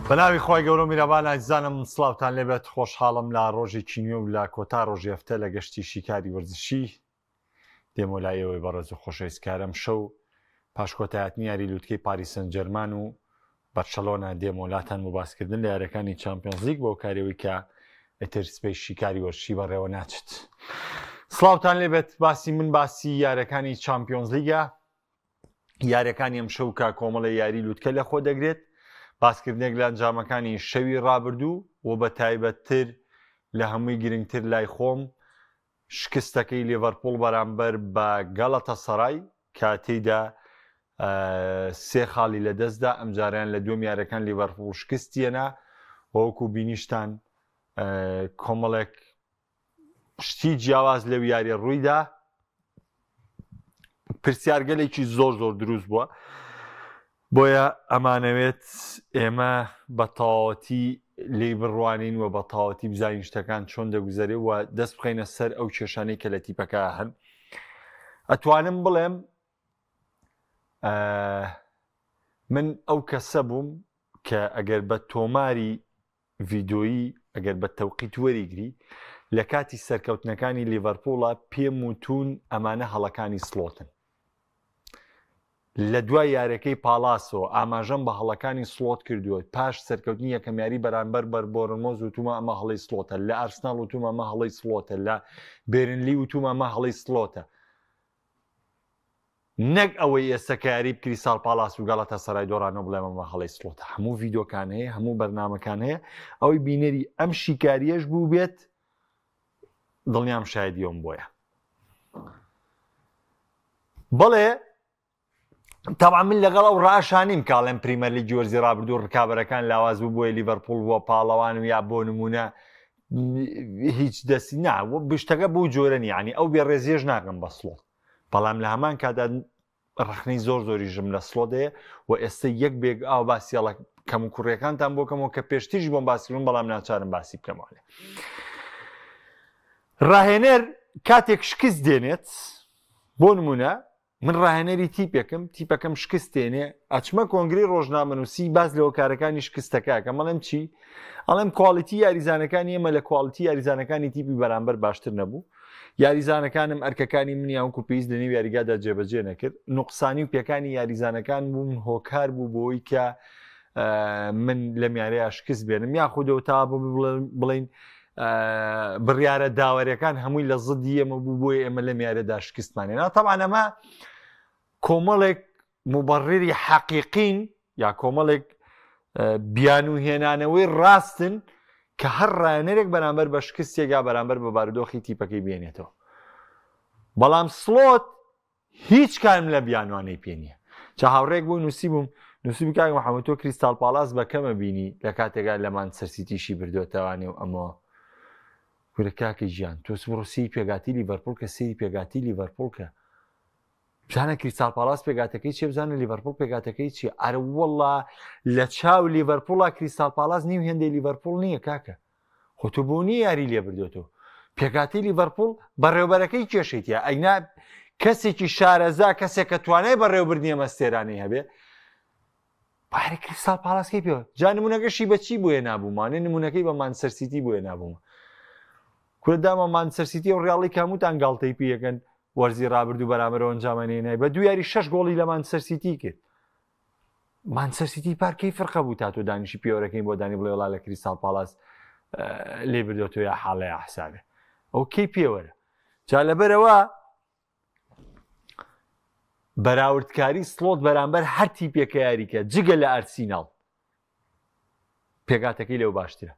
بەناوی خوای گەورە و میرەبان ئازیزانم سڵاوتان لێبێت خۆشحاڵم لە ڕۆژێکی نوێ و لە کۆتا ڕۆژی هەفتە لە گەشتی شیکاری وەرزشی دێمۆ لای ئێوەی بەڕێز و خۆشەویستکارم شەو پاش کۆتایەتنی یاری لوتکەی پاریس سن جێرمان و بەرشەلۆنە دێمۆ لاتان بۆ باسکردن لە یاریەکانی چامپیۆنزلیگ بۆ کارەوەی کە ئیتر سپەی شیکاری وەرزشی بەڕێوە ناچێت. سڵاوتان لێبێت باسی من باسی یارەکانی چامپیۆنزلیگە یاریەکانی ئەم شەو کە کۆمەڵی یاری لوتکە لە خۆ دەگرێت باسکردنێک لە ئەنجامەکانی شەوی ڕابردوو و بە تایبەتتر لە هەمووی گرنگتر لای خۆم شکستەکەی لیڤەرپوڵ بەرامبەر بە گەڵەتەسەرای کە تێیدا سێ خاڵی لەدەستدا ئەمجاریان لە دووەم یارەکان لیڤەرپوڵ شکستیەنا وەکو بینیشتان کۆمەڵێک شتی جیاواز لەو یاریە ڕوویدا پرسیارگەلێکی زۆر زۆر دروست بووە بۆیە ئەمانەوێت ئێمە بە تەواوەتی لێی بڕوانین و بە تەواوەتی بزانین شتەکان چۆن دەگوزەرێ و دەست بخەینە سەر ئەو کێشانەی کە لە تیپەکە هەن ئەتوانم بڵێم من ئەو کەسە بووم کە ئەگەر بە تۆماری ڤیدۆیی ئەگەر بە تەوقیت وەریگری لە کاتی سەرکەوتنەکانی لیڤەرپوڵە پێم وتون ئەمانە هەڵەکانی سڵۆتن لە دوای یارەکەی پاڵاسەوە ئاماژەم بە هەڵەکانی سڵۆت کردووە پاش سەرکەوتنی یەکەم یاری بەرامبەر بەر بۆرنمۆز وتومە ئەمە هەڵەی سڵۆتە لە ئارسناڵ وتومە ئەمە هەڵەی سڵۆتە لە بێرنلی وتومە ئەمە هەڵەی سڵۆتە نەک ئەوەی ئێستا کە یاری کریستاڵ پاڵاس و گەڵەتەسەرای دۆڕانەوە بڵێم ئەمە هەڵەی سڵۆتە هەموو ڤیدۆکان هەیە هەموو بەرنامەکان هەیە ئەوەی بینەری ئەم شیکاریەش بوو بێت دڵنیام شایدی ئەوم بۆیە بەڵێ تاوا من لەگەڵ ئەو ڕاشانیم کاڵێن پریمەرلیگی وەرزی ڕابردوو ڕکابەرەکان لاواز بوو بۆیە لیڤەرپوڵ بووە پاڵەوان و یا بۆ نمونە هیچ دەستی نا بشتەکە بەو جۆرە نییە یعنی ئەو بێڕێزیەش ناکەم بە سڵۆت بەڵام لە هەمان کاتدا ڕەخنەی زۆر زۆریشم لە سڵۆت هەیە و ئێستا یەک بێک ئاو باسیڵە کەم و کوڕیەکانتان بۆ کەمەوە کە پێشتریش بۆم باسیون بەڵام ناچارم باسی بکەمەوە ڕاهێنەر کاتێک شکست دێنێت بۆ نمونە من ڕاهێنەری تیپێکم، تیپەکەم شکست تێنێ، ئەچمە کۆنگرەی ڕۆژنامەنووسی باس لە هۆکارەکانی شکستەکە ئەکەم، ئەڵێم چی؟ ئەڵێم کواڵیتی یاریزانەکانی ئێمە لە کواڵیتی یاریزانەکانی تیپی بەرامبەر باشتر نەبوو، یاریزانەکانم ئەرکەکانی منیان وەکو پێویست لەنێو یاریگادا جێبەجێ نەکرد، نوقسانی و پێکانی یاریزانەکان بوون هۆکار بوو بۆی کە من لەم یاریە شکست بێنم یاخودەوە تا بڵێین بڕیارە داوەرەکان هەمووی لە زدی ئێمە بوو بۆیە ئێمە لەم یارەدا شکستمان هێنا تەبعەن ئەمە کۆمەڵێک مبەڕری حەقیقین یا کۆمەڵێک بیان و هێنانەوەی ڕاستن کە هەر ڕایەنەرێک بەرامبەر بە شکستێک یا بەرامبەر بە بارودۆخی تیپەکەی بێنێتەوە بەڵام سڵۆت هیچ کارم لە بیانوانەی پێ نییە چا هاوڕێک بوو نووسی بووم نووسی کاک محەممەد تۆ کریستال پاڵاس بە کەمە بینی لە کاتێکا لە مانچستەر سیتیشی بردوێتەوانێ و ئەمەوە کورە کاکە گیان تۆ بڕۆ سەیری پێگاتی لیڤەرپوڵ کە سەیری پێگاتی لیڤەرپوڵ کە بزانە کریستال پاڵاس پێگاتەکەی چیە بزانە لیڤەرپوڵ پێگاتەکەی چیە ئەرە وەڵا لە چاو لیڤەرپوڵا کریستال پاڵاس نیو هێندەی لیڤەرپوڵ نییە کاکە خۆ تۆ بۆ نییە یاری لێ بردۆتەوە پێکاتی لیڤەرپوڵ بەڕێوبەرەکەی کێشەی تیا ئەینا کەسێکی شارەزا کەسێک کە توانای بەڕێوبردنی ئەم ئەستێرانەی هەبێ پارە کریستال پاڵاسکەی پێوە جا نمونەکەشی بەچی بۆیە نابوومانێ نمونەکەی بە مانچستەر سیتی بۆیە نابوومە کورە داما مانچستەر سیتی و ڕیاڵی کاموتان گاڵتەی پێیەکەن وەرزی ڕابردوو بەرامبەر ئەنجامانێ نای بە دوو یاری شەش گۆڵی لە مانچستەر سیتی کرد مانچستەر سیتی پار کەی فرقە بوو تا تۆ دانیشی پێوەرەکەی بۆ دانی بڵێ وڵا لە کریستال پاڵاس لێ بردۆتەوە یا حاڵە یا حسابێ ئەو کەی پێوەرە جا لەبەرەوە بەراوردکاری سڵۆت بەرامبەر هەر تیپێکە یاریکە جگە لە ئەرسیناڵ پێکاتەکەی لەو باشترە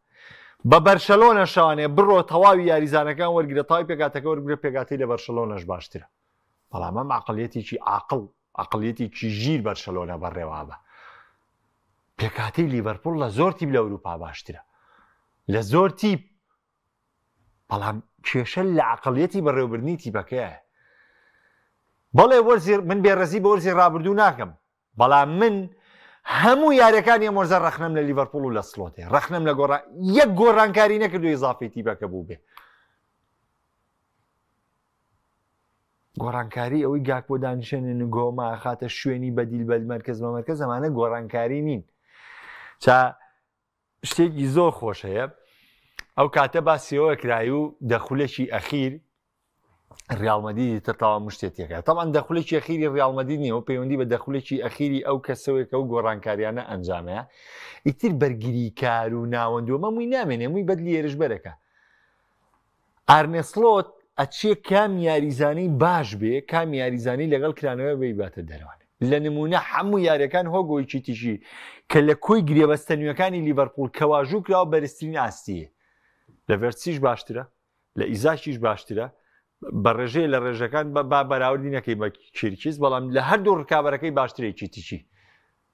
بە بەرشەلۆنە شوانێ بڕۆ تەواوی یاریزانەکان وەرگرە تاوی پێکاتەکە وەرگرە پێکاتی لە بەرشەلۆنەش باشترە بەڵام ئەم عقلیەتێکی عاقڵ عەقڵیەتێکی ژیر بەرشەلۆنە بەڕێوابە. پێکهاتەی لیڤەرپوڵ لە زۆر تیپ لە ئەوروپا باشترە لە زۆر تیپ بەڵام کێشە لە عقلیەتی بەڕێوەبردنی تیپەکەیە بەڵێ وەرزی من بێڕێزی بە وەرزی ڕابردوو ناکەم بەڵام من هەموو یاریەکانی ئەم وەرزە ڕەخنەم لە لیڤەرپوڵ و لە سڵۆتێ ڕەخنەم لە گۆڕان یەک گۆڕانکاری نەکردو ئیزافەی تیپەکە بوو بێ گۆڕانکاری ئەوەی گاکپۆ دانیشێنێ نگۆما خاتە شوێنی بەدیل بە مەرکەز بە مەرکەز ئەمانە گۆڕانکاری نین چا شتێکی زۆر خۆش هەیە ئەو کاتە باسیەوە کرای و دەخولێکی ئەخیر ریال مەدریدی تر تەواو مشتێتیەکە تەبعەن دەخولێکی ئەخیری ریال مەدرید نییە و پەیوەندی بە دەخولێکی ئەخیری ئەو کەسەوەی کە و گۆڕانکاریانە ئەنجامەیە ئیتر بەرگریکار و ناوەندوە مەمووی نامێنێ مووی بەدلی هێرشبەرەکە ئارنێ سلۆت ئەچێ کام یاریزانی باش بێ کام یاریزانی لەگەڵ کرانەوە بیباتە دەرەوە لە نمونە هەموو یاریەکان هۆگۆی ئیکیتیکی کە لە کۆی گرێبەستە نوێەکانی لیڤەرپوڵ کەواژوو کراوە بەرزترین ئاستیە لە ڤێرتسیش باشترە لە ئیزاکیش باشترە بە ڕێژەیە لە ڕێژەکان بە با بەراوردی نەکەی بە کیرکیز بەڵام لە هەردوو ڕکابەرەکەی باشترێکی تیکی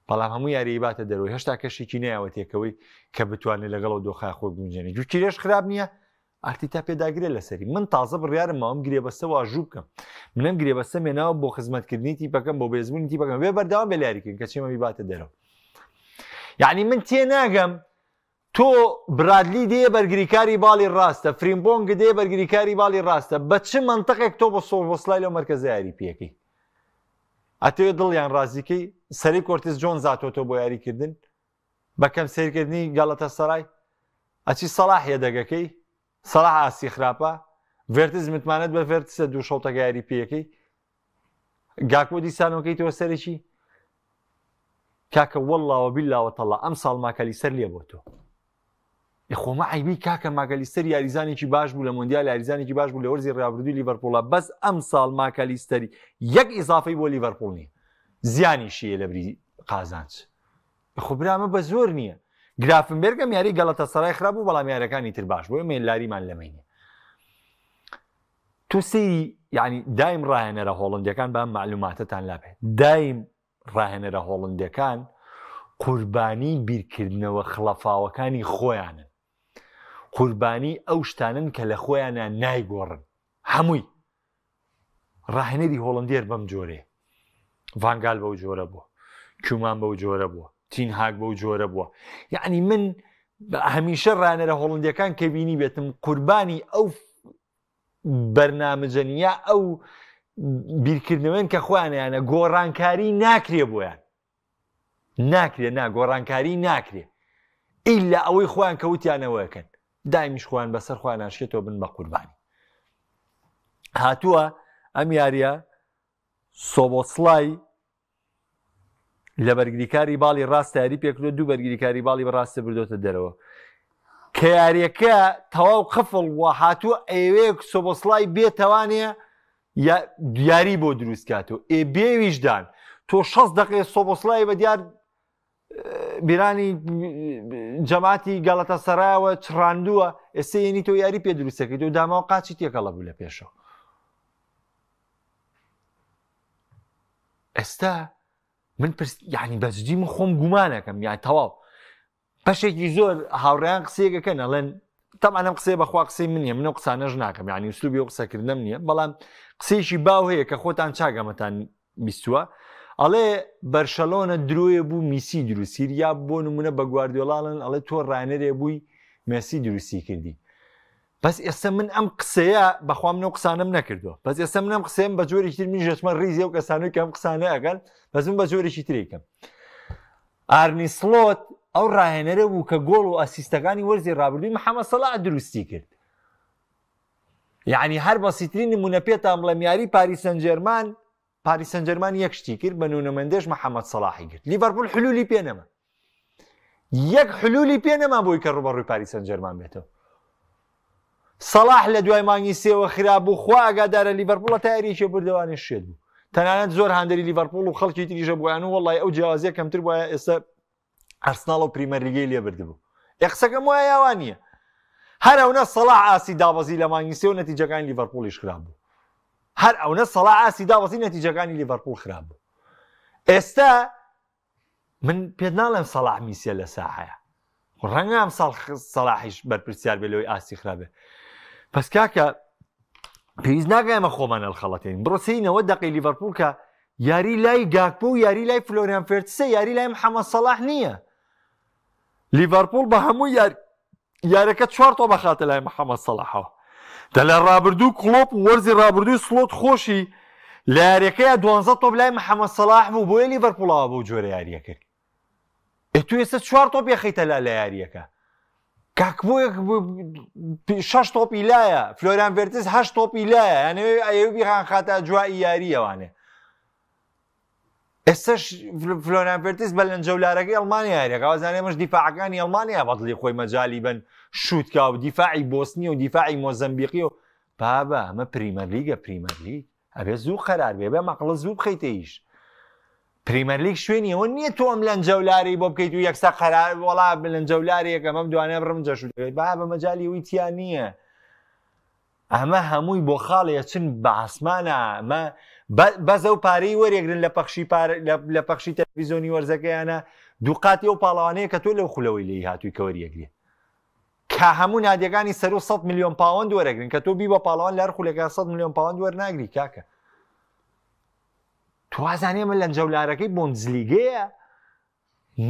بەڵام هەموو یاریی باتە دەرەوەی هێشتا کەشێکی نایەوەتێکەوەی کە بتوانێت لەگەڵ ئەو دۆخە خۆی بگونجێنێ گیوکیرێش خراپ نییە ئارتیتا پێداگرە لەسەری من تازە بڕیارم ماوەم گرێبەستە واژوو بکەم منم گرێبەستە مێناوە بۆ خزمەتکردنی تیپەکەم بۆ بێزبوونی تیپەکەم بێ بەردەوام بێ یاریکردن کە چێمە بیباتە دەرەوە یعنی من تێناگەم تۆ برادلی دێ بەرگریکاری باڵی ڕاستە، فریمپۆنگ دێ بەرگریکاری باڵی ڕاستە، بە چ مەنتقێک تۆ بە سۆبۆسلای لەو مەرکەزە یاری پێکەی؟ ئەتەوێت دڵیان ڕازیکەی؟ سەری کۆرتس جۆنز هاتۆتەوە بۆ یاریکردن بە کەم سەیرکردنی گەڵەتەسەرای ئەچی سەڵاح یەدەگەکەی سەڵاح ئاستی خراپە ڤێرتز متمانەت بە ڤێرتسە دوو شەوتەکە یاری پێەکەی گاکۆ دیسانەوەکەیتەوە سەرەکی کاکە واللە وباللە وتاللە ئەم ساڵ ماکالیستەر لێ بۆ تۆ خۆمە عیبی کاکە ماکالیستەر یاریزانێکی باش بوو لە مۆندیال یاریزانێکی باش بوو لە وەرزی ڕابردووی لیڤەرپوڵە بەس ئەم ساڵ ماکالیستەری یەک ئیزافەی بۆ لیڤەرپوڵ نییە زیانیشیە لە بری قازانج خۆ برامە بە زۆر نییە گرافنبێرگەم یاری گەڵەتە سەرای خراپ بوو بەڵام یارەکانی تر باش بوو مێلاریمان لەمەینە تۆ سەیری یعنی دایم ڕاهێنەرە هۆڵندەکان بە معلوماتەتان لابێ دایم ڕاهێنەرە هۆڵندەکان قوربانی بیرکردنەوە خڵەفاوەکانی خۆیانن قوربانی ئەو شتانن کە لە خۆیانە نایگۆڕن هەمووی ڕاهێنەری هۆڵندێر بەم جۆرێ ڤانگال بەو جۆرە بووە کومان بەو جۆرە بووە تین هاگ بەو جۆرە بووە یعنی من هەمیشە ڕانەرە هۆڵندەکان کە بینی بێتم قوربانی ئەو بەرنامجەن یا ئەو بیرکردنەوەن کە خۆیانیانە گۆڕانکاری ناکرێ بۆیان ناکرێ نا گۆڕانکاری ناکرێ ئیلا ئەوەی خۆیان کەوتیانەوەکەن دایمیش خۆیان بەسەر خۆیان ناشێتەوە بن بە قوربانی هاتووە ئەم یاریە سۆبۆسلای لە بەرگریکاری باڵی ڕاست یاری پێکردو دوو بەرگریکاری باڵی بەڕاستە بردۆتە دەرەوە کە یاریەکە تەواو قفڵ و هاتووە ئەوەیە سۆبۆسلای بێتوانێ یاری بۆ دروست کاتەوە ئێ بێویژدان تۆ 6 دقیقە سۆبۆسلای بە دیار بیرانی جەماعەتی گەڵەتە سەرایەوە چڕاندووە ئێستا یەنی تۆ یاری پێ دروستەکەی تۆ داماوە قاچی تێکەڵە بوو لە پێشەوە ئێستا من پرس یعنی بەجدی من خۆم گومانەکەم یان تەواو بەشێکی زۆر هاوڕیان قسەیەکەکەن ئەڵێن تەبعەن ئەم قسەیە بەخوا قسەی من نییە منەو قسانەش ناکەم یعنی ئوسلوبی ئەو قسەکردنەم نییە بەڵام قسەیەکی باو هەیە کە خۆتان چاک ئەمەتان بیستووە ئەڵێ بەرشەلۆنە درۆیە بوو میسی دروستی یا بۆ نمونە بە گواردیۆلاڵن ئەڵێ تۆ ڕانەرێ بووی مێسی دروستی کردی بەس ئێستا من ئەم قسەیە بەخوا منەو قسانم نەکردووە بەس ئێستا من ئەم قسەیەم بە جۆرێکی تر من ژەچمە ڕیزی ئەو کەسانەی کە ئەم قسانە ئەکەن بەس من بە جۆرێکی ترێکم ئارنی سڵۆت ئەو ڕاهێنەرە بوو کە گۆڵ و ئەسیستەکانی وەرزی ڕابردووی محەممەد سەڵاح دروستی کرد. یعنی هەر بەسیترین نمونە پێتان بڵێم یاری پاریس سەنجێرمان پاریس سەنجێرمان یەک شتی کرد بە نونۆ مێندێش محەممەد سەڵاحی گرت لیڤەرپول حلولی پێ نەما یەک حلولی پێ نەما بۆی کە ڕوبەڕووی پاریس سەنجێرمان بێتەوە سەڵاح لە دوای مانگی سێوە خراپ بوو خوا ئاگادارە لیڤەرپوڵە تا یاریەکی بردەوانێ شێت بوو تەنانەت زۆر هاندەری لیڤەرپوڵ و خەڵکی تریشە بوویان و وەڵی ئەو جیاوازیە کەمتر وایە ئێستا ئەرسناڵ و پریمەرلیگەی لێ بردبوو ئێ قسەکەم وایە یاوان نییە هەر ئەونە سەڵاح ئاسی دابەزی لە مانگی سێ و نەتیجەکانی لیڤەرپوڵیش خراپ بوو هەر ئەونە سەڵاح ئاسی دابەزی نەتیجەکانی لیڤەرپوڵ خراپ بوو ئێستا من پێت ناڵێم سەڵاح میسیە لە ساحەیە ڕەنگە ئەم ساڵ سەڵاحیش بەرپرسیار بێ لەوەی ئاستی خراپێ پس کاکە پێویست ناکە ئێمە خۆمان هەڵخەڵەتێن بڕۆ سەینەوە دەقی لیڤەرپوڵ کە یاری لای گاکپۆ و یاری لای فلۆریان فێرتسە یاری لای محەممەد سەڵاح نییە لیڤەرپوڵ بە هەموو یار یارەکە چوار تۆ بەخاتە لای محەممەد سەڵاحەوە دە لە ڕابردوو کڵۆپ و وەرزی ڕابردووی سڵۆت خۆشی لە یاریەکەیا دوانزە تۆپ لای محەممەد سەڵاح بوو بۆیە لیڤەرپوڵەوە بەو جۆرە یاریە کرد ئێ تۆ. تو ئێستا چوار تۆپ یەخەیتە لا لە یاریەکە کاکبۆیەک شەش تۆپی لایە فلۆریان ڤێرتز هەشت تۆپی لایە یانەوێ ئەیەوێ بیخان خاتە جوایی یاریەوانێ ئێستش فلۆریان ڤێرتز بە لەنجەولارەکەی ئەڵمانیا یاریەکە وازانێ مش دیفاعەکانی ئەڵمانیا بەدڵی خۆی مەجالی بن شووتکا و دیفاعی بۆسنی و دیفاعی مۆزەمبیقی و بابە ئەمە پریمەرلیگە پریمەرلیگ ئەبێ زوو قەرار بێ بێ مەقڵە زوو بخەیتە ئیش پریمەرلیگ شوێنی ئەوە نییە تۆ ئەم لەنجەولارەی بۆ بکەیت و یەکسەر قەرار وەڵا لەنجەولارێک ئەمەم دوانێ بڕم جەشو دەکەیت با بە مەجالی ئەوی تیا نییە ئەمە هەمووی بۆ خاڵی ئەچن بە ئاسمانە ئەمە بەس ئەو پارەی وەرێگرن لە پەخشی لە پەخشی تەلەڤیزیۆنی وەرزەکەیانە دووقاتی ئەو پاڵەوانەیە کە تۆ لەو خولەوەی لێی هاتووی کە وەریەگرێ کە هەموو نادیەکانی سەرو 100 میلیۆن پاوەند وەرەگرن کە تۆ بی بە پاڵەوان لە هەر خولێکا 100 میلیۆن پاوەند وەرناگری کاکە توازانێ ئەمە لەنجەولارەکەی بۆندزلیگەیە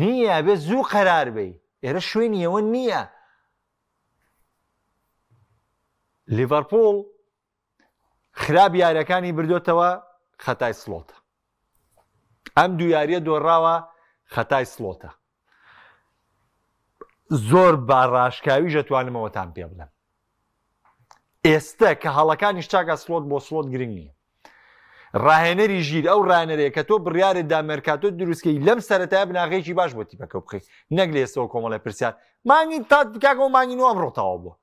نییە بێ زوو قەرار بی ئێرە شوێنی ئەوە نییە لیڤەرپوڵ خراپ یاریەکانی بردوێتەوە خەتای سڵۆتە ئەم دوو یاریە دۆڕاوە خەتای سڵۆتە زۆر بە ڕاشکاویش ئەتوانم ئەوەتان پێ بڵێم ئێستە کە هەڵەکانیش چاکە سڵۆت بۆ سڵۆت گرنگ نییە ڕاهێنەری ژیر ئەو ڕانەرەیە کە تۆ بڕیارت دا مێرکاتۆ دروستکەی لەم سەرەتای بناغەیەکی باش بۆ تیپەکە بخەیت نەک لە ئێستەوە کۆمەڵی پرسیار مانگی تا کاکەوە مانگی نۆ ئەمڕۆ تەواو بووە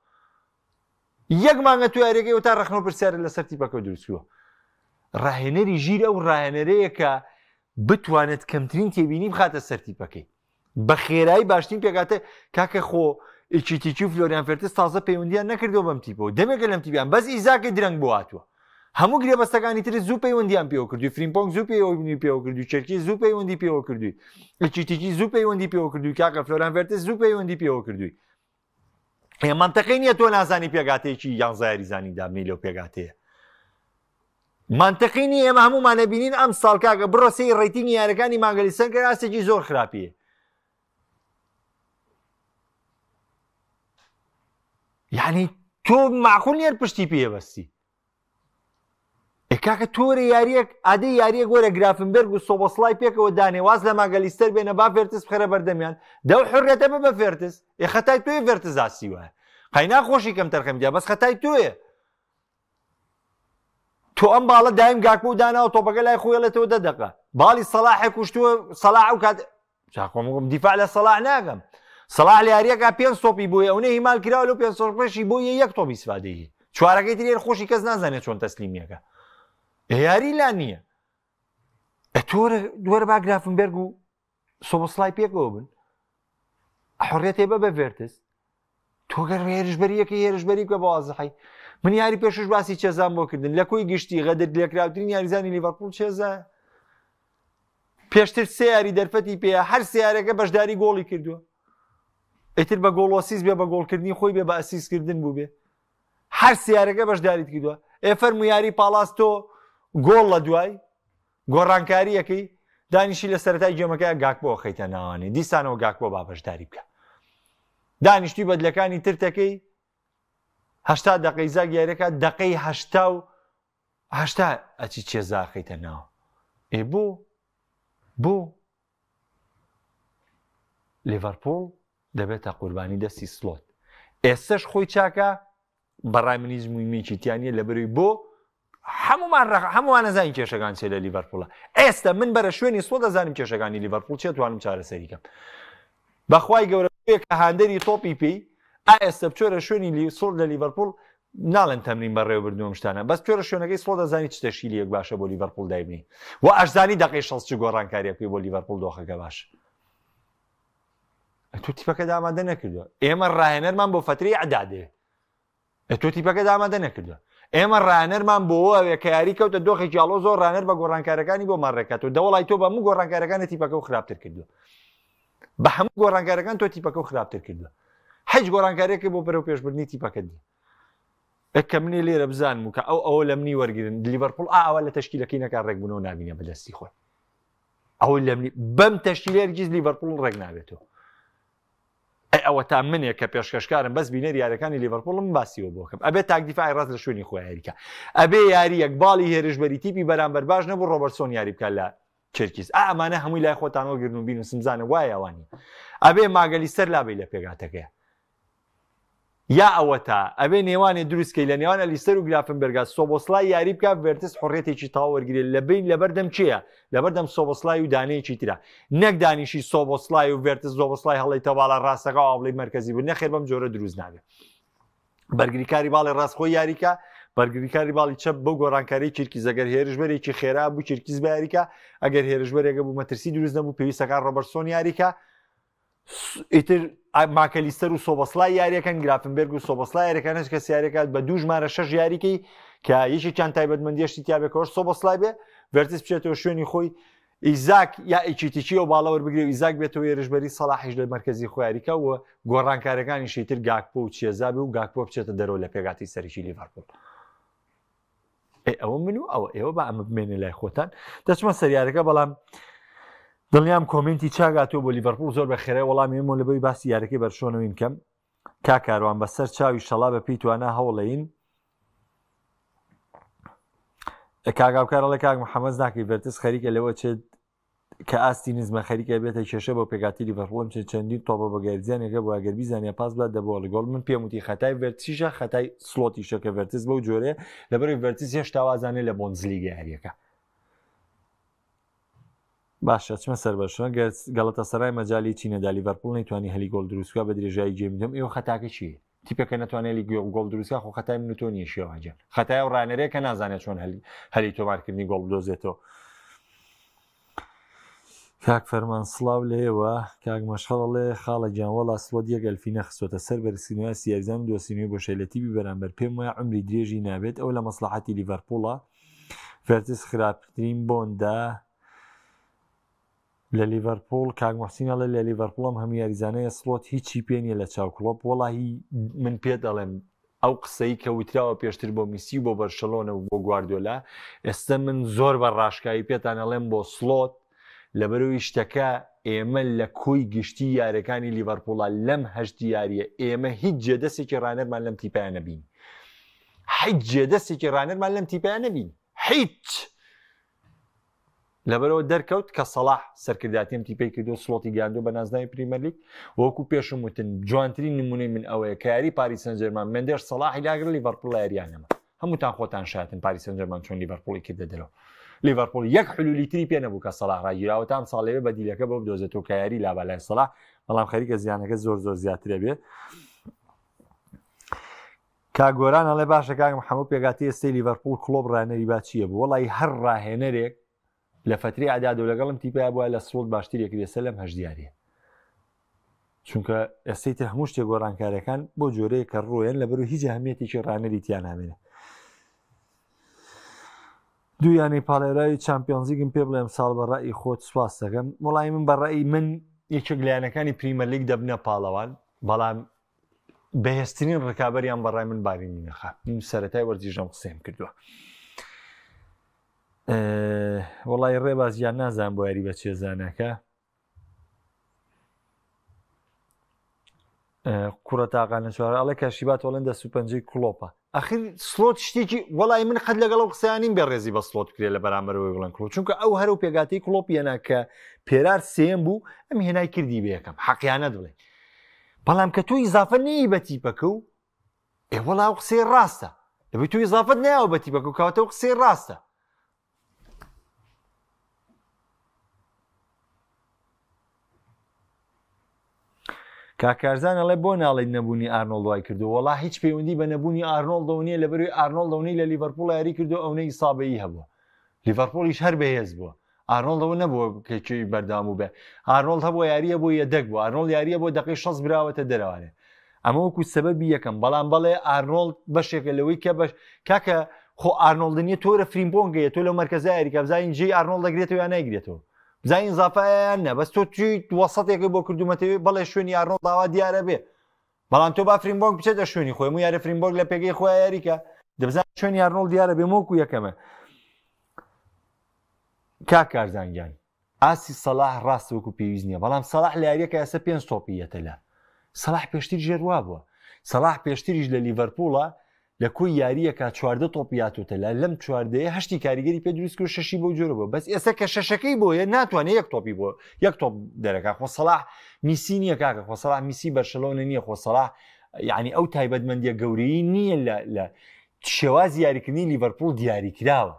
یەک مانگە تو یاریەکەی و تا ڕەخنە و پرسیارت لەسەر تیپەکە دروستکردووە ڕاهێنەری ژیر ئەو ڕاهێنەرەیە کە بتوانێت کەمترین تێبینی بخاتە سەر تیپەکەی بە خێرایی باشترین پێکاتە کاکە خۆ ئیکیتیکی و فلۆریان فێرتس تازە پەیوەندیان نەکردەوە بەم تیپەوە دەمێکە لەم تیپیان بەس ئیزاکە درەنگ بۆ هاتووە هەموو گرێبەستەکانی تر زوو پەیوەندیان پێوە کردووی فریمپۆنگ زوو پەیوەندی پێوە کردووی چرکی زوو پەیوەندی پێوە کردووی ئیکیتیکی زوو پەیوەندی پێوە کردووی کاکە فلۆریان ڤێرتس زوو پەیوەندی پێوە کردووی ئێ مەنتەقی نییە تۆ نازانی پێگاتەیەکی یانزە یاریزانی دابنی لەو پێگاتەیە منطقی نییە ئێمە هەمومانە بینین ئەم ساڵ کاکە بڕۆ سەیری ڕیتینگی یارەکانی ماگەلیسەن کە ئاستێکی زۆر خراپیە یعنی تۆ معقول نییە پشتی پێ بەستی ئێ کاکە تۆ وەرە یاریەک ئادەی یاریەک وەرە گرافنبێرگ و سۆبۆسڵای پێکەوە دانێ واز لە ماگەلیستەر بێنە با ڤێرتس بخەرە بەردەمیان دەو حڕێتە بە بە ڤێرتس ئێ خەتای تۆی ڤێرتس ئاسی وایە قەینا خۆشی کەم تەرخەمی دیا بەس خەتای تۆیە تۆ ئەم باڵە دایم گاکپۆ و داناوە تۆپەکە لای خۆیڵێتەوە دە دەقە باڵی سەڵاحێک کوشتووە سەڵاح ئەو کات چاخۆم دیفاع لە سەڵاح ناکەم سەڵاح لە یاریەکە پێنج تۆپی بۆی ئەو نەهیمال کراوە لەو پێنج تۆپەشی بۆ یەک تۆپی ئیسفادەی چوارەکەی تر خۆشی کەس نازانێت چۆن تەسلیمیەکە یاری لا نییە تۆرە دووەرە با گرافنبێرگ و سۆبۆسلای پێکەوە بن حڕێتێ بە بە ڤێرتس تۆ گەر هێرشبەریەکە هێرشبەری بکە بە وازحی من یاری پێشوش باسی چێزان بۆ کردن لە کۆی گشتی غەدر لێکراوترین یاریزانی لیڤەرپوڵ چێزە پێشتر سێ یاری دەرفەتی پێیە هەر سێ یاریەکە بەشداری گۆڵی کردووە ئیتر بە گۆڵ ئەسیست بێ بە گۆڵکردنی خۆی بێ بە ئەسیستکردن بوو بێ هەر سێ یاریەکە بەشداریت کردووە ئێ فەرمو یاری پاڵاس تۆ گۆڵ لە دوای گۆڕانکاریەکەی دانیشی لە سەرەتای گێمەکە گاکپۆ خەیتە ناوانی دیسانەوە گاکپۆ با بەشداری بکە دانیشتوی بەدلەکانی ترتەکەی هەشتا دقەی زاگ یاریەکە دقەی هەشتا و 80 ئەچی چێزا ئەخەیتە ناو ئێ بۆ بۆ لیڤەرپوڵ دەبێتە قوربانی دەستی سلۆت ئێستش خۆی چاکە بەڕای من هیچ مویمێکی تیانە لە بەروی بۆ هەمومان هەمووان نەزانین کێشەکان چێ لە لیڤەرپوڵە ئێستا من بەرە شوێنی سڵۆت دەزانم کێشەکانی لیڤەرپوڵ چێ توانم چارەسەریکەم بەخوای گەورە کە هاندەری تۆپی پێی ئا ئێستا بچۆرە شوێنی لی سڵۆت لە لیڤەرپوڵ ناڵێن تەمرین بەڕێوەبردن و ئەم شتانە بەس بچۆرە شوێنەکەی سڵۆت دەزانی چ تەشکیلیەک باشە بۆ لیڤەرپوڵ دایبنی و ئەشزانی دەقەی 60 چ گۆڕانکاریە بکەی بۆ لیڤەرپوڵ دۆخەکە باش تۆ تیپەکە ئامادە نەکردووە ئێمە ڕاهێنەرمان بۆ فەترەی ئەدا دێ تۆ تیپەکە ئامادە نەکردووە ئێمە ڕانەرمان بۆەوە کە یاری کەوتە دۆخێکی ئاڵۆ زۆر ڕانەر بە گۆڕانکارەکانی بۆ ماڕێکات و دەوڵای تۆ بە هەموو گۆڕانکارەکانی تیپەکە و خراپتر کردووە بە هەموو گۆڕانکارەکان تۆ تیپەکە و خراپتر کردووە هیچ گۆڕانکارێکی بۆ بەرەو پێشبردنی تیپەکە دی کە منی لێرە بزانم و کە ئەو ئەوە لە منی وەرگن لیڤەرپوڵ ئاوا لە تەشکیلەکەی نەکار ڕێکبوونەوە نابینە بەدەستی خۆی ئەو لە منی بەم تەشکیلە هەرگیز لیڤەرپوڵ ڕێک نابێتەوە ئەی ئەوەتا منێک کە پێشکەشکارم بەس بینەر یاریەکانی لیڤەرپوڵم باسیەوە بۆکەم ئەبێ تاک دیفاعی ڕاست لە شوێنی خۆی یاریکە ئەبێ یاریەک باڵی هێرشبەری تیپی بەرامبەر باش نەبوو ڕۆبەرتسۆن یاری بکە لە چرکیز ئا ئەمانە هەمووی لای خۆتان وەگرن و بینوسم زانە وایە ئەوانی. ئەبێ ماگەلیستەر لابەی لە پێگاتەکەیە یا ئەوەتا ئەبێ نێوانێ دروستکەی لە نێوان ئەلیستەر و گرافنبێرگا سۆبۆسلای یاری بکا ڤێرتس حڕێتێکی تەواو وەرگێ لە بین لەبەردەم کێیە لەبەردەم سۆبۆسلای و دانەیەکی ترە نەک دانیشی سۆبۆسلای و ڤێرتس زۆبۆسلای هەڵیتە باڵا ڕاستەکە ئاوڵی مرکزی بوو نەخێر بەم جۆرە دروست نابێت بەرگریکاری باڵی ڕاست خۆی یاریکە بەرگریکاری باڵی چەپ بۆ گۆڕانکاری کیرکیز ئەگەر هێرشبەرێکی خێرا بوو کیرکیز بە یاریکە ئەگەر هێرشبەرێکە بوو مەترسی دروست نەبوو پێویستەکان ڕۆبەرسۆن یاریکە ئیتر ماکەلیستەر و سۆبەسلای یاریەکەن گرافنبێرگ و سۆبەسلای یاریەکان هەچ کەس یاریەکات بە دوو ژمارە شەش یاریکەی کە یەکێکیان تایبەتمەندیشتی تیاابێکەوەش سۆبەسلای بێ ڤێرتس بچێتەوە شوێنی خۆی ئیزاک یا ئیکیتیکی ئەو باڵە وەربگرێ و ئیزاک بێتەوە هێرشبەری سەڵاحیش لە مەرکەزی خۆی یاریکا و گۆڕانکارەکانیشی تر گاکپۆ و چێزا بێ و گاکپۆ بچێتە دەرەوە لە پێگاتی سەرەکی لیڤەرپوڵ. ئێ ئەوە من و ئەوە ئێوە با ئەمە بمێنێ لای خۆتان دەچمە سەریارەکە بەڵام دڵنیام کۆمنتی چاگاتۆ بۆ لیڤەرپوڵ زۆر بە خێرای وەڵامی ئێمە لەبەی باسی یارەکەی بەرشۆنەوەین کەم کا کاروان بەسەر چاوی شەڵا بە پێی توانا هەوڵین کاگاوکار ئەڵێ کاک محەممەد ناکەی ڤێرتس خەریکە لەوە چێت کە ئاستی نزمە خەریکە بێتە کێشە بۆ پێکاتی لیڤەرپوڵم چێت چەندین تۆپە بە گەرزیانێکە بۆ ئەگەر بیزانیا پاس بات دەبووە گۆڵ من پێم وتی خەتای ڤێرتسیشە خەتای سلۆتیشە کە ڤێرتس بەو جۆرەیە لەبەرەوەی ڤێرتس هێشتا وازانێ لە بۆندزلیگە یاریەکە باشە چمە سەر بەرشلۆنە گەر گەڵەتەسەرای مەجالی چی نەدا لیڤەرپوڵ نەیتوانی هەلی گۆڵ دروستکا بە درێژایی گێمی دووەم ئێوە خەتاکە چیە تیپێکە نەتوانێت هەلی گۆڵ دروستکا خۆ خەتای من و تۆ نییە شێوان گیان خەتای ئەو ڕانەرەیە کە نازانێت چۆن هەلی هەلی تۆمارکردنی گۆڵ بدۆزێتەوە کاک فەرمان سڵاو لێوە کاک مەشخەڵ ئەڵێ خاڵە گیان وەڵا سڵۆت یەک ئەلفی نەخستۆتە سەر بەرزکردنەوەی ئاستی یاریزان و دۆسینەوەی بۆشای لە تیپی بەرامبەر پێم وایە عومری درێژی نابێت ئەو لە مەسڵەحەتی لیڤەرپوڵە ڤێرتس خراپترین بۆندە لە لیڤەرپوڵ کاک محسین ئەڵێ لە لیڤەرپوڵ ئەم هەموو یاریزانەیە سڵۆت هیچی پێ نییە لە چاو کڵۆپ وەڵاهی من پێت ئەڵێم ئەو قسەی کە وتراوە پێشتر بۆ میسی و بۆ بەرشەلۆنە و بۆ گواردیۆلا ئێستا من زۆر بە ڕاشکاوی پێتان ئەڵێم بۆ سڵۆت لەبەرەوەی شتەکە ئێمە لە کۆی گشتی یارەکانی لیڤەرپوڵا لەم هەشت یاریە ئێمە هیچ جێدەستێکی ڕانەرمان لەم تیپیان نەبین هیچ جێدەستێکی ڕانەرمان لەم تیپیان نەبین هیچ لەبەرەوە دەرکەوت کە سەڵاح سەرکردایەتی ئەم تیپەی کردو سڵۆتی گەیاندووە بە نازناوی پریمەرلیگ وەکو پێشم وتن جوانترین نمونەی من ئەوەیە کە یاری پاریس سانجێرمان مێندێش سەڵاحی لاگر لیڤەرپوڵ لە یاریان نەما هەمووتان خۆتان شاتن پاریس سانجێرمان چۆن لیڤەرپوڵی کردە دەرەوە لیڤەرپوڵ یەک حلولی تری پێ نەبوو کە سەڵاح ڕاگیراوە تام ساڵێ بەدیلەکە بۆ بدۆزێتەوە کە یاری لابالای سەڵاح بەڵام خەریکە زیانەکە زۆر زۆر زیاترە بێ کاک گۆران ئەڵێ باشە کاک محەممەد پێگاتی ئێستەی لیڤەرپوڵ کڵۆپ ڕاهێنەری با چییە بوو وەڵی هەر ڕاهێنەرێک لە فەتری ئەداد و لەگەڵم تیپیا بووە لە سڵۆت باشتر یەکری ئێستا لەم هەشت دیاریە چونکە ئێستەی تر هەموو شتێک گۆڕانکاریەکان بۆ جۆرەیە کە ڕۆیەن لەبەر هیچ هەمیەتێکی ڕانەری تیان نامێنێ دوو یانەی پاڵێراوی چامپیۆنزیگم پێ بڵێم ساڵ بە ڕئی خۆت سواس دەکەم وڵی من بە ڕئی من یەکێک لە یانەکانی پریمەرلیگ دەبنە پاڵەوان بەڵام بەهێزترین ڕکابەریان بەڕای من بایرن میونخە من سەرەتای وەرزیش ئەم قسەیەم کردووە وەڵی ڕێباز گیان نازان بۆ یاری بە چێزانەکە کوڕە تاقانە چوارە ئەڵێ کە شیبات وەڵێن دەست و پەنجەی کڵۆپە ئەخر سلۆت شتێکی وەڵی من قەت لەگەڵ ئەو قسەیانیم بێ ڕێزی بە سلۆت بکرێت لە بەرامبەرەوەی بڵێن کڵۆپ چونکە ئەو هەرو پێگاتی کڵۆپ یەنا کە پێرار سێم بوو ئەم هێنای کردی بە یەکەم حەقیانە دڵێ بەڵام کە تۆ ئیزافە نەیی بە تیپەکە و ئێ وەڵا ئەو قسەی ڕاستە دەبێت تۆ ئیزافەت نەیاوە بە تیپەکە و کەواتە ئەو قسەی ڕاستە کاکارزان ئەڵێ بۆ ناڵێت نەبوونی ئارنۆڵد وای کردو وەڵا هیچ پەیوەندی بە نەبوونی ئارنۆڵدەوە نییە لەبەروی ئارنۆڵد ئەونەی لە لیڤەرپوڵ یاری کردو ئەونەی ئیسابەیی هەبووە لیڤەرپوڵیش هەر بەهێز بووە ئارنۆڵد ئەوە نەبووە کە کێی بەردەوام بوو بێ ئارنۆڵد هەبووە یاریە بۆ یەدەک بوو ئارنۆڵد یاریە بۆ دقی 60 براوەتە دەرەوانێ ئەمە وەکو سەبەبی یەکەم بەڵام بەڵێ ئارنۆڵد بەشێکە لەوەی کە بەش کاکە خۆ ئارنۆڵد نیە تۆرە فریمپۆنگەیە تۆ لەو مەرکەزە یاریکە بزانین جێی ئارنۆڵد دەگرێتەوە یان نایگرێتەوە بزانین زافایان نە بەس تۆ توی وەسەتێکە بۆ کردومەتەوە بەڵێ شوێنی ئارنۆڵد داوا دیارە بێ بەڵام تۆ با فریمبۆنگ بچێتە شوێنی خۆی و یارە فریمبۆنگ لە پێگەی خۆی یاریکە دەبزان شوێنی ئارنۆڵد دیارە بێ مۆکو یەکەمە کاک کارزان گیان ئاستی سەلاح ڕاستە وەکو پێویست نییە بەڵام سەلاح لە یاریەکە ئێستا پێنج تۆپی یەتە لە سەلاح پێشتر ژێر وا بووە سەلاح پێشتریش لە لیڤەرپوڵە لە کۆی یارییەکە 14 تۆپی هاتۆتە لا لەم چواردەیە هەشتی کاریگەری پێ دروست کرد شەشی بەو جۆرە بووە بەس ئێستا کە شەشەکەی بۆیە ناتوانێت یەک تۆپی بۆ یەک تۆپ دەرەکە خۆ سەڵاح میسی نییە کاکە خۆ سەڵاح میسی بەرشەلۆنە نییە خۆ سەڵاح یعنی ئەو تایبەتمەندیە گەورەی نییە لە لە شێوازی یاریکردنی لیڤەرپوڵ دیاریکراوە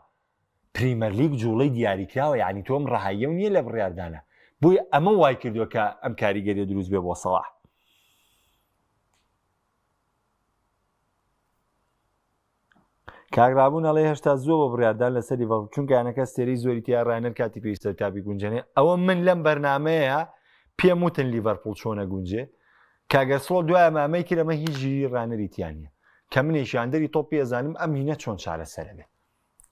پریمەرلیگ جوڵەی دیاریکراوە یعنی تۆم ڕەهاییە و نییە لە بڕیاردانە بۆیە ئەمە وای کردووە کە ئەم کاریگەریە دروست بێ بۆ سەڵاح. کاک ڕابوون ئەڵێ هێشتا زووە بۆ بڕیاردان لەسەر لیڤەرپوڵ چونکە یانەکە ئەستێرەی زۆری تیا ڕاهێنەر کاتی پێویستە تا بیگونجێنێ ئەوە من لەم بەرنمەیە پێم وتن لیڤەرپوڵ چۆنە گونجێ کاگەر سڵۆ دوای مامەی کرد ئەمە هیچ ژیری ڕانەری تیانە کە منێکی ئەندەری تۆپی ئەزانم ئەم هینە چۆن چارەسەرە بێت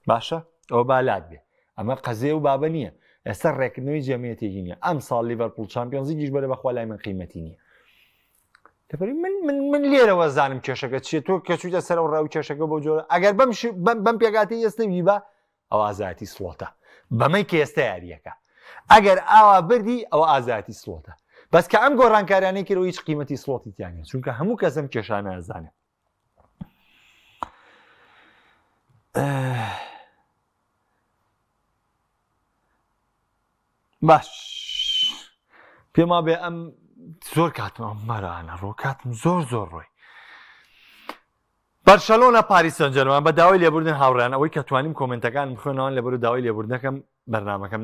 باشە ئەوە بالات بێ ئەمە قەزێ و بابە نییە ئێستا ڕێکردنەوەی جەمیەتێکی نییە ئەم ساڵ لیڤەرپوڵ چامپیۆنزیگیش بەرە بەخوا لای من قیمەتی نییە لەبەری من من من لێرەوە زانم کێشەکە چیە تۆ کە چوویتە سەر و ڕاو کێشەکە بۆ جۆرە ئەگەر بەم بەم پێگاتی ئێستا بیبا ئەو ئازایەتی سڵۆتە بەمەی کە ئێستا یاریەکە ئەگەر ئاوا بردی ئەوە ئازایەتی سڵۆتە بەس کە ئەم گۆڕانکاریانەی کرد هیچ قیمەتی سڵۆتی تیانە چونکە هەموو کەسم کێشانە ئەزانێت باش پێم وابێ ئەم زۆر کاتم ئەم مەرانە ڕۆ کاتم زۆر زۆر ڕۆی بەرشەلۆنە پاریس سەنجەرمان بە داوای لێبوردن هاوڕیان ئەوەی کە توانیم کۆمنتەکان بخوێنەوەن لەبەر داوای لێبوردنەکەم بەرنمەکەم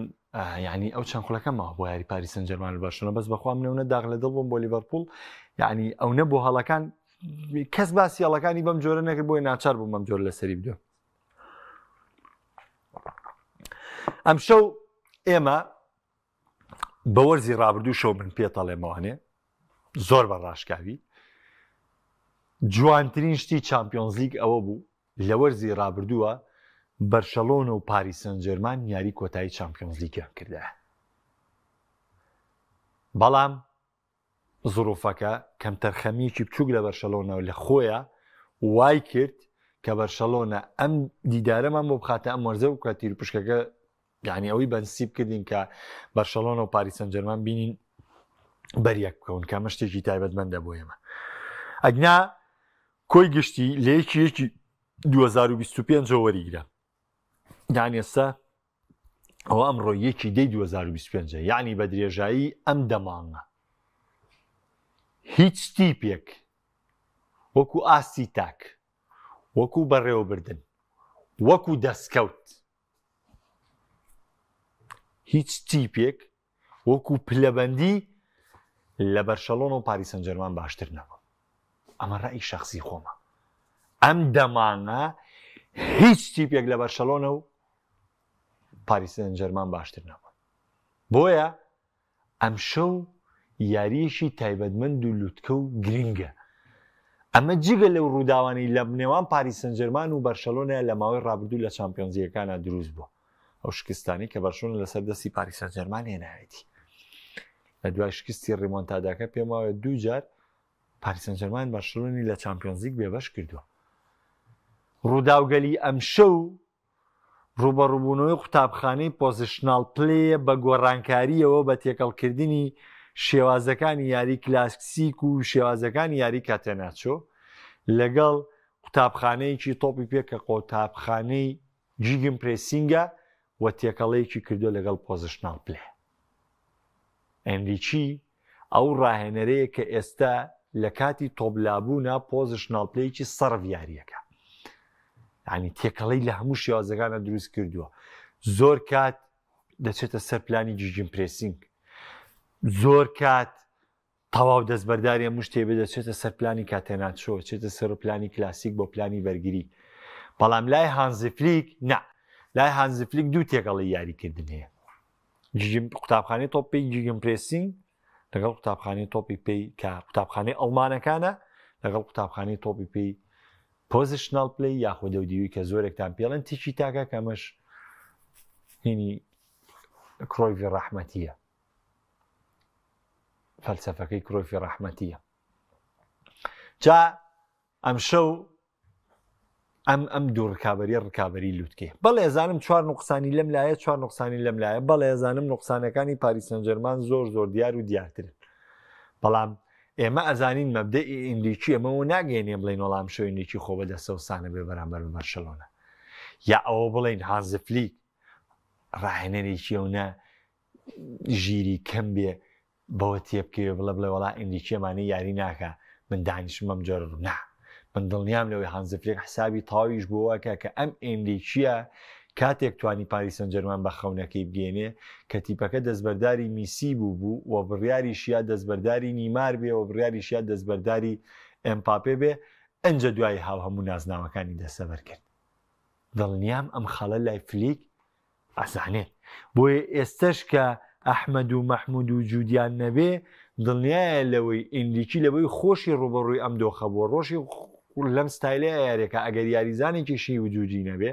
یعنی ئەو چەند خولەکەم ماوە بۆ یاری پاریس سەنجەرمان و بەرشەلۆنە بەس بەخوا منەوە داغ لە دڵ بووم بۆ لیڤەرپوڵ یعنی ئەو نە بۆ هەڵەکان کەس باسی هەڵەکانی بەم جۆرە نەکرد بۆی ناچار بووم بەم جۆر لەسەری بدوێم ئەمشەو ئێمە بە وەرزی ڕابردوو شەو من پێتەڵێمەوانێ زۆر بە ڕاشکاوی جوانترین شتی چمپیۆنزلیگ ئەوە بوو لە وەرزی ڕابردووە بەرشەلۆنە و پاریس سەنجێرمان یاری کۆتایی چمپیۆنزلیگیان کردە بەڵام زروفەکە کەمتەرخەمییەکی بچووک لە بەرشەلۆنە لە خۆیە وای کرد کە بەرشەلۆنە ئەم دیدارەمان بۆ بخاتە ئەم وەرزە و کە تیرپشکەکە یعنی ئەوەی بەنسیب کردین کە بەرشەلۆنە و پاریس سەنجەرمان بینین بەریەک بکەون کە ئەمە شتێکی تایبەتمەندە بۆ ئێمە ئەگنا کۆی گشتی لە یەکی یەکی 2025 وەریگرە یان ئێستا ئەوە ئەمڕۆ یەکی دەی 2025 یعنی بە درێژایی ئەم دەمانگە هیچ تیپێک وەکو ئاستی تاک وەکو بەڕێوەبردن وەکو دەستکەوت هیچ تیپێک وەکو پلەبەندی لە بەرشەلۆنە و پاریس سەنجەرمان باشتر نەبوو ئەمە ڕەئی شخصی خۆمە ئەم دەمانە هیچ تیپێک لە بەرشەلۆنە و پاریس سەنجەرمان باشتر نەبوو بۆیە ئەمشەو یارییەکی تایبەتمەند و لوتکە و گرنگە. ئەمە جگە لەو رووداوانەی لە نێوان پاریس سەنجێرمان و بەرشەلۆنە لە ماوەی رابردوو لە چامپیۆنزلیگەکانا دروست بووە. ئەو شکستانەی کە بەرشەلۆنە لەسەر دەستی پاریس سەنجێرمان هێناوێتی. لە دوای شکستی ریمۆنتاداکە پێم وایە دوو جار پاریس سەنجێرمان بەرشەلۆنی لە چامپیۆنزلیگ بێبەش کردووە. رووداوگەلی ئەمشەو ڕووبەڕووبوونەوەی قوتابخانەی positional play ە بە گۆڕانکارییەوە بە تێکەڵکردنی شێوازەکانی یاری کلاسیک و شێوازەکانی یاری کاتێناچۆ لەگەڵ قوتابخانەیەکی تۆپی پێ کە قۆتابخانەی gegenpressing ە و تێکەڵەیەکی کردووە لەگەڵ positional play. ئێنریکی ئەو ڕاهێنەرەیە کە ئێستا لە کاتی تۆپلابوونا positional play ێکی سەرف یاریەکە ینی تێکەڵی لە هەموو شێوازەکانە دروست کردووە زۆر کات دەچێتە سەر پلانی gegenpressing زۆر کات تەواو دەستبەرداری هەموو شتێ بێ دەچێتە سەر پلانی کاتێناچۆ چێتە سەر پلانی کلاسیک بۆ پلانی بەرگری بەڵام لای هانزیفلیک نا لای هانزیفلیک دوو تێکەڵی یاریکردن هەیە قوتابخانەی تۆپی gegenpressing لەگەڵ قوتابخانەی تۆپی پێی کە قوتابخانەی ئەڵمانەکانە لەگەڵ قوتابخانەی تۆپی پێی positional play یاخۆ دەودیوی کە زۆرێکتان پێڵێن تیکی تاکە کەمەش هینی کرۆیڤی ڕەحمەتیە فەلسەفەکەی کرۆیفی ڕەحمەتیە جا ئەمشەو ئەم ئەم دوو ڕکابەریە ڕکابەری لوتکەیە بەڵێ ئەزانم چوار نوقسانی لەم لایە چوار نوقسانی لەم لایە بەڵێ ئەزانم نوقسانەکانی پاریس سانجێرمان زۆر زۆر دیار و دیارترن بەڵام ئێمە ئەزانین مەبدەئی ئینریکی ئەمەوە ناگەیەنێ بڵێین وەڵا ئەمشەو ئینریکی خۆ بەدەستەوسانە بێ بەرامبەر بە بەرشەلۆنە یا ئەوە بڵێین هانزفلیک ڕاهێنەرێکی ئەو نە ژیری کەم بێ بەوە تێبکەوێ بڵێ بڵێ وەڵا ئینریکی ئەمانەی یاری ناکا من دانیشم بەم جۆرە ڕوو نا من دڵنیام لەوەی هانزفلیک حسابی تەواویش بۆوەکە کە ئەم ئینریکیە کاتێک توانی پاریس سانجێرمان بە خەونەکەی بگەیەنێ کە تیپەکە دەستبەرداری میسی بوو بوو و بڕیاریشیا دەستبەرداری نیمار بێ و بڕیاریشیا دەستبەرداری ئێمپاپێ بێ ئنجا دوایی هاو هەموو نازناوەکانی دەستەبەر کرد دڵنیام ئەم خاڵە لای فلیک ئەزانێت بۆیە ئێستەش کە ئەحمەد و مەحمود و جودیان نەبێ دڵنیایە لەوەی ئینریکی لەوەی خۆشی ڕوبەڕووی ئەم دۆخە بووە ڕۆژی لەم ستایلەیە یاریەکە ئەگەر یاریزانێکیشی وجودی نەبێ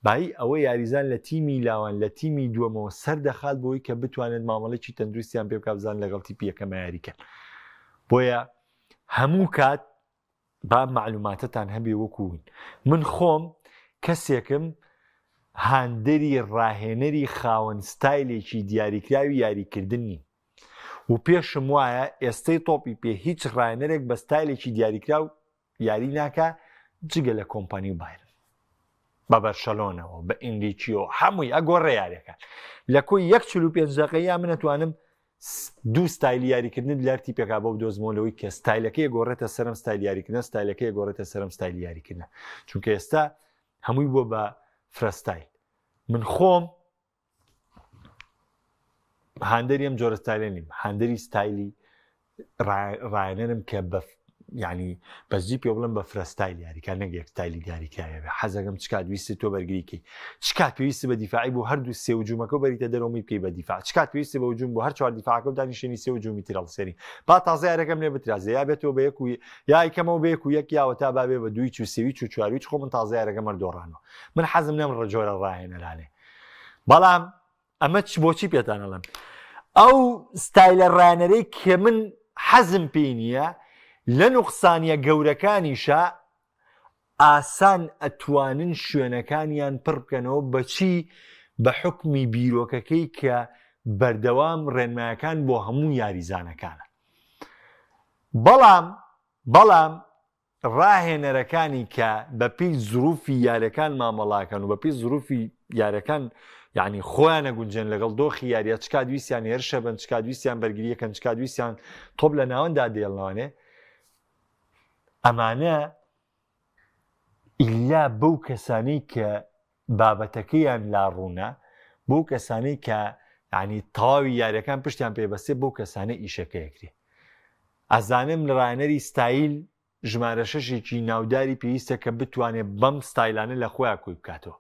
بایی ئەوە یاریزان لە تیمی لاوان لە تیمی دووەمەوە سەر دەخات بۆی کە بتوانێت مامەڵێکی تەندروستیان پێ بکات بزان لەگەڵ تیپی یەکەمە یاریکەن بۆیە هەموو کات با مەعلوماتەتان هەبێ وەکو ون من خۆم کەسێکم هاندەری ڕاهێنەری خاوەن ستایلێکی دیاریکراوی یاریکردن نیم و پێشم وایە ئێستەی تۆپی پێ هیچ ڕاهێنەرێک بە ستایلێکی دیاریکراو یاری ناکا جگە لە کۆمپانی و بایرن بە بەرشەلۆنەوە بە ئینریکیۆ هەمووی ئەگۆڕێ یاریەکان لە کۆی یەک 45 دقیقە یا من ئەتوانم دوو ستایلی یاریکردنت لە هەر تیپێکا بۆ بدۆزمەوە لەوەی کە ستایلەکەی گۆڕێتە سەرم ستایل یاریکردنە ستایلەکەی گۆڕێتە سەرم ستایلی یاریکردنە چونکە ئێستا هەمووی بووە بە فرەستایل من خۆم هاندەری ئەم جۆرە ستایلە نیم هاندەری ستایلی ڕایەنەرم کە بە ینی بەزی پێ بڵم بە فرەستایل یاریکە نەک یەک ستایلی دیاریکراوێ بێ حەزەکەم چ کات ویستی تۆ بەرگریکەی چ کات پێویستی بە دیفاعی بۆ هەردوو سێ وجومەکە و بەریتە دەرەوەمی بکەی بە دیفاع چ کات پێویستی بە وجوم بۆ هەر چوار دیفاعەکە و دانیشێنی سێ وجومی تر هەڵسێنی با تازە یارەکەم لێ بترازێ یا بێتەوە بە یەک و یا یکەمەوە بە یەک و یەک یاوە تا بابێ بە دووی و سێوی و چوارویچ خۆ من تازە یارەکەم هەر دۆڕانەوە من حەزم لەم ڕجۆرە ڕاهێنەرانێ بەڵام ئەمە چ بۆچی پێتان ئەڵێم ئەو ستایلە ڕانەرەی کە من حەزم پێی نییە لە نوقسانیە گەورەکانیشە ئاسان ئەتوانن شوێنەکانیان پڕ بکەنەوە بەچی بە حکمی بیرۆکەکەی کە بەردەوام ڕێنمایەکان بۆ هەموو یاریزانەکانە بەڵام بەڵام ڕاهێنەرەکانی کە بەپێی زروفی یاریەکان مامەڵاکەن و بەپێی زروفی یاریەکان یعنی خۆیان نەگونجێن لەگەڵ دۆخی یاریە چ کات ویستیان هێرشە بن چ کات ویستیان بەرگریەکەن چ کات ویستیان تۆپ لە ناوەندا دێڵنەوانێ ئەمانە ئیلا بەو کەسانەی کە بابەتەکەیان لا ڕوونە بەو کەسانەی کە ینی تەواوی یاریەکان پشتیان پێبەستێ بەو کەسانە ئیشەکەیەکرێ ئەزانم لە ڕاهێنەری ستایل ژمارە شەشێکی ناوداری پێویستە کە بتوانێت بەم ستایلانە لە خۆیان کۆی بکاتەوە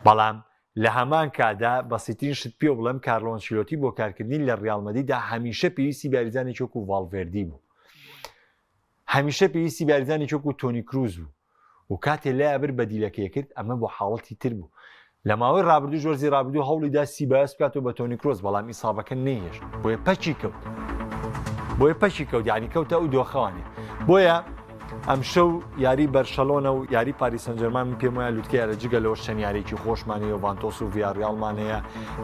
بەڵام لە هەمان کادا بەسیترین شت پێ بڵێم کارلۆ ئەنچیلۆتی بۆ کارکردنی لە ڕیاڵ مەدریدا هەمیشە پێویستی یاریزانێکی وەکو ڤاڵڤێردی بوو هەمیشە پێویستی یاریزانێکی وەکو تۆنی کروز بوو و کاتێ لایە بر بەدیلەکەی کرد ئەمە بۆ حاڵەتی تر بوو لە ماوەی ڕابردوو وەرزی ڕابردوو هەوڵی دا سیبایۆس بکاتەوە بە تۆنی کرۆس بەڵام ئیسابەکە نەیهێشت بۆیە پەکی کەوت بۆیە پەکی کەوت یعنی کەوتە ئەو دۆخەوانێ بۆیە ئەمشەو یاری بەرشەلۆنە و یاری پاریس سانجێرمان من پێم وایە لوتکە یارە جگە لەوەش چەند یاریێکی خۆشمان هەیە یۆڤانتۆس و ڤیاڕیاڵمان هەیە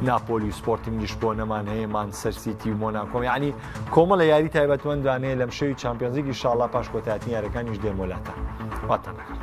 ناپۆلی و سپۆرتینگ لیشبۆنەمان هەیە مانچستەر سیتی و مۆناکۆ یعنی کۆمەڵە یاری تایبەتمەندوان هەیە لەم شەوی چامپیۆنزلیگ ئینشاڵڵا پاش کۆتایەتنی یارەکانیش دێمۆلاتان واتان لەگەڵ.